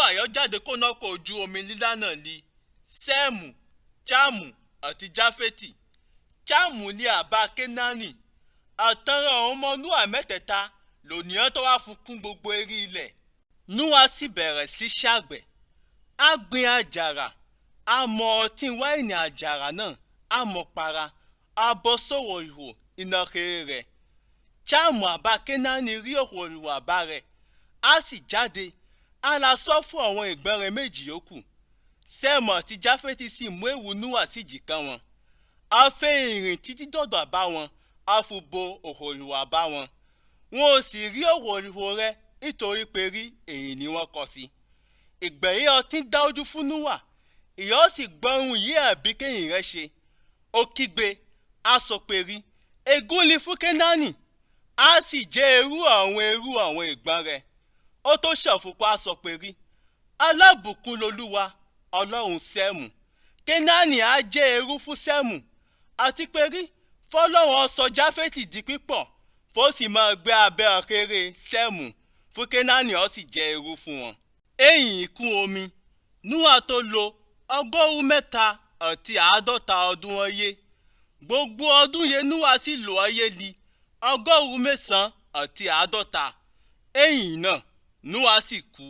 Núà yọ jáde kó nọ́kọ̀ ojú omi lílá náà li Sẹ́ẹ̀mù, Jáàmù àti Jáfẹ́tì. Jáàmù li àbá Kénáánì. Àtànràn àwọn ọmọ Núà mẹ́tẹ̀ẹ̀ta lònìyàn tó wá fún kún gbogbo eré ilẹ̀. Núà sì bẹ̀rẹ̀ sí ṣàgbẹ̀. Á gbin àjàrà, á mọ ọtí wáìnì àjàrà náà, á mọ para, á bọ́ sówò ihò iná rere rẹ̀. Jáàmù àbá Kénáánì rí òhòrìwò àbá rẹ̀, á sì jáde, á la sọ fún àwọn ẹ̀gbọ́n rẹ̀ méjì yòókù. Sẹ́ẹ̀mù àti Jáfẹ́tì sì mú èwù Núà sí jìkan wọn. Á fẹ́ ìrìn títí dọ̀dọ̀ àbá wọn, á fún bo òhòrìwò àbá wọn. Wọn ò sì rí òhòrìwò rẹ̀ nítorí pé rí èyí ni wọ́n kọ sí. Ìgbẹ̀yìn ọtí dá ojú fún Núà, ìyá ó sì gbọ́ ohun yìí àbí kéyìn rẹ̀ ṣe. Ó kígbe, á sọ pé rí, ègún ni fún Kénáánì, á sì jẹ́ irú àwọn irú àwọn ẹ̀gbọ́n rẹ̀. Ó tó ṣàfùkọ́ á sọ pé rí, alábùkún lolúwa, ọlọ́run Sẹ́ẹ̀mù. Kénáánì á jẹ́ ẹrú fún Sẹ́ẹ̀mù, àti pé rí, fọlọ́run ó sọ Jáfẹ́tì di pípọ̀, fó sì máa gbé abẹ́ ọ̀kẹ́rẹ́ Sẹ́ẹ̀mù, fún Kénáánì ó sì jẹ́ ẹrú fún wọn. Ẹ̀yìn ìkún omi, Núà tó lo 350 ọdún ọyé. Gbogbo ọdún yẹn Núà sì lò ọyé li 950. Ẹ̀yìn náà, Núà sì kú.